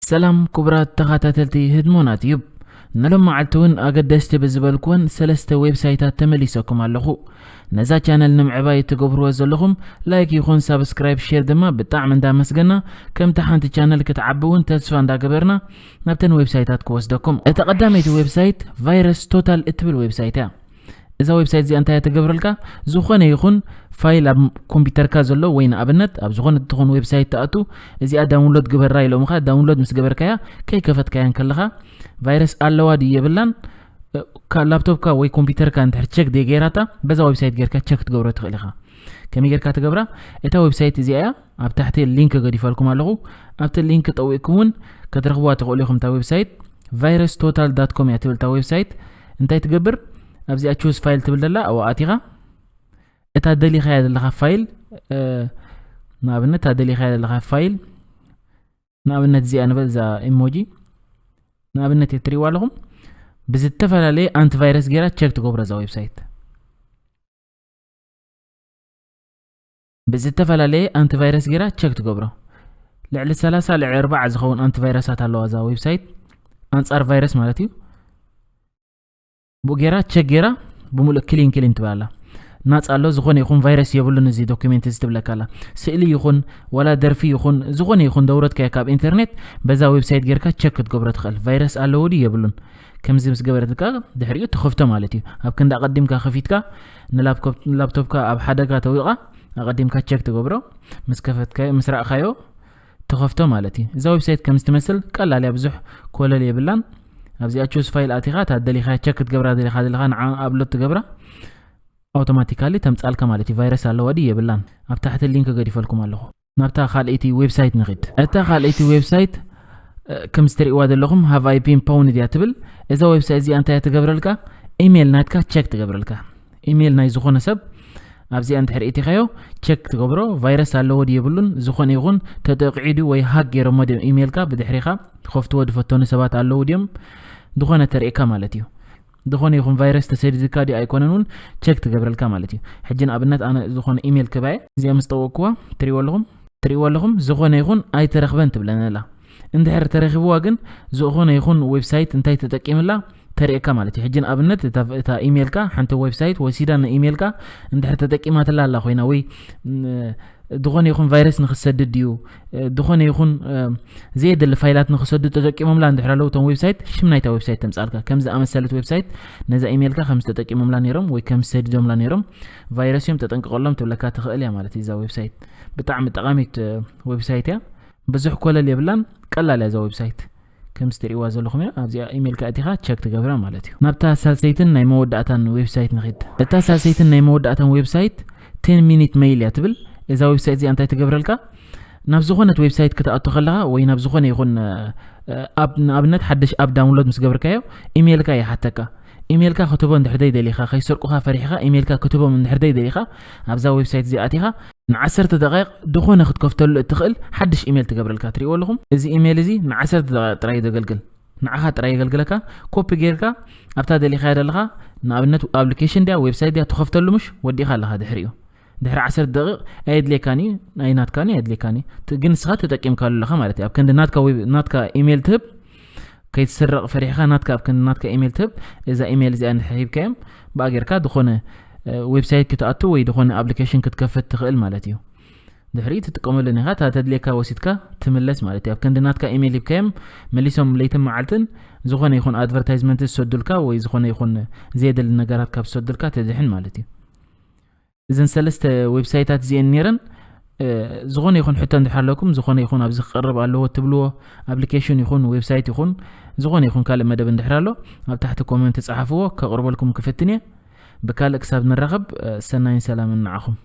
ሰላም ክቡራት ተኸታተልቲ ህድሞና ቲዩብ፣ ንሎም መዓልቲ እውን ኣገደስቲ ብዝበልኩወን ሰለስተ ዌብሳይታት ተመሊሰኩም ኣለኹ። ነዛ ቻነል ንምዕባይ እትገብርዎ ዘለኹም ላይክ ይኹን ሳብስክራይብ፣ ሼር ድማ ብጣዕሚ እንዳመስገና፣ ከምቲ ሓንቲ ቻነል ክትዓቢ እውን ተስፋ እንዳገበርና ናብተን ዌብሳይታት ክወስደኩም። እታ ቀዳመይቲ ዌብሳይት ቫይረስ ቶታል እትብል ዌብሳይት እያ። እዛ ዌብሳይት እዚኣ እንታይ እያ ትገብረልካ? ዝኾነ ይኹን ፋይል ኣብ ኮምፒውተርካ ዘሎ ወይ ንኣብነት ኣብ ዝኾነ ትኾን ዌብሳይት ትኣቱ፣ እዚኣ ዳውንሎድ ግበራ ኢሎምኻ፣ ዳውንሎድ ምስ ገበርካያ ከይከፈትካያ እንከለኻ ቫይረስ ኣለዋ ድዩ የብላን፣ እ፣ ካ-፣ ላፕቶፕካ ወይ ኮምፒውተርካ እንድሕር ቸክ ደይ ገይራታ፣ በዛ ዌብሳይት ጌርካ ቸክ ክትገብሮ ትኽእል ኢኻ። ከመይ ጌርካ ትገብራ? እታ ዌብሳይት እዚኣ እያ፣ ኣብ ታሕቲ ሊንክ ገዲፈልኩም ኣለኹ። ኣብቲ ሊንክ ጠዊቕኩም እውን ክትረኽብዋ ትኽእሉ ኢኹም። እታ ዌብሳይት ቫይረስ ቶታል ዳት ኮም እያ ትብል እታ ዌብሳይት። እንታይ ትገብር? ኣብዚኣ ቹዝ ፋይል ትብል ዘላ ኣብኣ ኣቲኻ እታ ደሊኻያ ዘለኻ ፋይል፣ እ፣ ንኣብነት እታ ደሊኻያ ዘለኻ ፋይል፣ ንኣብነት እዚኣ ንበል፣ እዛ ኢሞጂ ንኣብነት እየ፣ ትሪእዋ ኣለኹም። ብዝተፈላለየ ኣንቲቫይረስ ጌራ ቸክ ትገብሮ እዛ ዌብሳይት። ብዝተፈላለየ ኣንቲቫይረስ ጌራ ቸክ ትገብሮ። ልዕሊ ሰላሳ፣ ልዕሊ ኣርባዓ ዝኸውን ኣንቲቫይረሳት ኣለዋ እዛ ዌብሳይት፣ ኣንጻር ቫይረስ ማለት እዩ። ብኡ ጌራ ቸክ ጌራ ብምሉእ ክሊን ክሊን ትብል ኣላ። ናጻ ኣሎ፣ ዝኾነ ይኹን ቫይረስ የብሉን እዚ ዶክሜንት እዚ ትብለካ ኣላ። ስእሊ ይኹን ዋላ ደርፊ ይኹን ዝኾነ ይኹን ደውረትካዮ ካብ ኢንተርኔት በዛ ዌብሳይት ጌርካ ቸክ ክትገብሮ ትኽእል። ቫይረስ ኣለዎ ድዩ የብሉን? ከምዚ ምስ ገበረትካ ድሕሪኡ ትኸፍቶ ማለት እዩ። ኣብ ክንዲ ኣቐዲምካ ከፊትካ ንላፕኮፕ-፣ ንላፕቶፕካ ኣብ ሓደጋ ተዊቓ ኣቐዲምካ ቸክ ትገብሮ። ምስ ከፈትካዮ፣ ምስ ረኣኻዮ ትኸፍቶ ማለት እዩ። እዛ ዌብሳይት ከም ዝትመስል ቀላል እያ፣ ብዙሕ ኮለል የብላን። ኣብዚኣ ቹዝ ፋይል ኣቲኻ እታ ደሊኻ ቸክ ክትገብራ ደሊኻ ዘለኻ ንዓ ኣፕሎድ ትገብራ፣ ኣውቶማቲካሊ ተምጻልካ ማለት እዩ። ቫይረስ ኣለዋ ድዩ የብላን? ኣብ ታሕቲ ሊንክ ገዲፈልኩም ኣለኹ። ናብታ ካልኣይቲ ዌብሳይት ንኺድ። እታ ካልኣይቲ ዌብሳይት፣ እ፣ ከም ዝትርእይዋ ዘለኹም ሃቭ ኣይ ቢን ፖውንድ እያ ትብል። እዛ ዌብሳይት እዚኣ እንታይ እያ ትገብረልካ? ኢሜይል ናትካ ቸክ ትገብረልካ። ኢሜይል ናይ ዝኾነ ሰብ ኣብዚኣ እንድሕር እቲኻዮ ቸክ ትገብሮ፣ ቫይረስ ኣለዎ ድዩ የብሉን፣ ዝኾነ ይኹን ተጠቂዑ ድዩ ወይ ሃክ ገይሮሞ ድዮም ኢሜይልካ፣ ብድሕሪኻ ክኸፍትዎ ዝፈተኑ ሰባት ኣለዉ ድዮም፣ ዝኾነ ተርእየካ ማለት እዩ። ዝኾነ ይኹን ቫይረስ ተሰዲድካ ድዩ ኣይኮነን እውን ቸክ ትገብረልካ ማለት እዩ። ሕጂ ንኣብነት ኣነ ዝኾነ ኢሜይል ክባየ እዚኣ ምስ ጠወቅኩዋ ትሪእዎ ኣለኹም፣ ትሪእዎ ኣለኹም፣ ዝኾነ ይኹን ኣይተረኽበን ትብለኒ ኣላ። እንድሕር ተረኺብዋ ግን ዝኾነ ይኹን ዌብሳይት እንታይ ተጠቂምላ ተርእየካ ማለት እዩ። ሕጂ ንኣብነት እታ፣ እታ ኢሜይልካ ሓንቲ ዌብሳይት ወሲዳ ንኢሜይልካ እንድሕር ተጠቂማትላ ኣላ ኮይና ወይ ን-፣ ዝኾነ ይኹን ቫይረስ ንኽሰድድ ድዩ፣ እ፣ ዝኾነ ይኹን፣ እ፣ ዘየድሊ ፋይላት ንኽሰዱ ተጠቂሞምላ እንድሕር ኣለዉ እቶም ዌብሳይት፣ ሽም ናይታ ዌብሳይት ተምጻልካ። ከም ዝኣመሰለት ዌብሳይት ነዛ ኢሜይልካ ከም ዝተጠቂሞምላ ነይሮም ወይ ከም ዝሰዲዶምላ ነይሮም ቫይረስ እዮም፣ ተጠንቀቐሎም ትብለካ ትኽእል እያ ማለት እዩ። እዛ ዌብሳይት ብጣዕሚ ጠቓሚት፣ እ፣ ዌብሳይት እያ። ብዙሕ ኮለል የብላን፣ ቀላል እያ እዛ ዌብሳይት። ከም ዝትርእይዋ ዘለኹም እያ። ኣብዚኣ ኢሜይልካ ኣቲኻ ቸክ ትገብራ ማለት እዩ። ናብታ ሳልሰይትን ናይ መወዳእታን ዌብሳይት ንኺድ። እታ ሳልሰይትን ናይ መወዳእታን ዌብሳይት ቴን ሚኒት ሜይል እያ ትብል። እዛ ዌብሳይት እዚኣ እንታይ ትገብረልካ? ናብ ዝኾነት ዌብሳይት ክትኣቱ ከለኻ ወይ ናብ ዝኾነ ይኹን፣ እ፣ እ፣ ኣብ፣ ንኣብነት ሓድሽ ኣብ ዳውንሎድ ምስ ገብርካዮ ኢሜይልካ ይሓተካ። ኢሜይልካ ክትቦ እንድሕር ደይደሊኻ፣ ከይሰርቁኻ ፈሪሕኻ ኢሜይልካ ክትቦም እንድሕር ደይደሊኻ፣ ኣብዛ ዌብሳይት እዚኣ ኣቲኻ ንዓሰርተ ደቂቕ ዝኾነ ክትከፍተሉ እትኽእል ሓድሽ ኢሜይል ትገብረልካ። ትሪእዎ ኣለኹም? እዚ ኢሜይል እዚ ንዓሰርተ ደቂቕ ጥራይ እዩ ዘገልግል። ንዓኻ ጥራይ የገልግለካ። ኮፒ ጌርካ ኣብታ ደሊኻያ ዘለኻ፣ ንኣብነት ኣፕሊኬሽን ድያ ዌብሳይት ድያ ትኸፍተሉ፣ ምሽ ወዲእኻ ኣለኻ ድሕሪኡ። ድሕሪ ዓሰርተ ደቂቕ ኣየድልየካን እዩ፣ ኣይናትካን እዩ፣ ኣየድልየካን እዩ። ት-፣ ግን ንስኻ ተጠቂምካሉ ኣለኻ ማለት እዩ። ኣብ ክንዲ ናትካ ዌብ-፣ ናትካ ኢሜይል ትህብ፣ ከይትስረቕ ፈሪሕኻ ናትካ፣ ኣብ ክንዲ ናትካ ኢሜይል ትህብ፣ እዛ ኢሜይል እዚኣ እንድሕር ሂብካዮም፣ ብኣ ጌርካ ዝኾነ፣ እ፣ ዌብሳይት ክትኣቱ ወይ ዝኾነ ኣፕሊኬሽን ክትከፍት ትኽእል ማለት እዩ። ድሕሪ ትጥቀመሉ ኢኻ፣ እታ ተድልየካ ወሲድካ ትምለስ ማለት እዩ። ኣብ ክንዲ ናትካ ኢሜይል ሂብካዮም፣ መሊሶም ለይትን መዓልትን ዝኾነ ይኹን ኣድቨርታይዝመንት ዝሰዱልካ ወይ ዝኾነ ይኹን ዘየደሊ ነገራት ካብ ዝሰዱልካ ትድሕን ማለት እዩ። እዘን ሰለስተ ዌብሳይታት እዚኤን ነይረን። እ፣ ዝኾነ ይኹን ሕቶ እንድሕር ኣለኩም፣ ዝኾነ ይኹን ኣብዚ ክቐርብ ኣለዎ ትብልዎ ኣፕሊኬሽን ይኹን ዌብሳይት ይኹን ዝኾነ ይኹን ካልእ መደብ እንድሕር ኣሎ፣ ኣብ ታሕቲ ኮመንት ጸሓፍዎ፣ ከቕርበልኩም ክፍትን እየ። ብካልእ ክሳብ ንራኸብ፣ እ፣ ሰናይን ሰላምን ንዓኹም።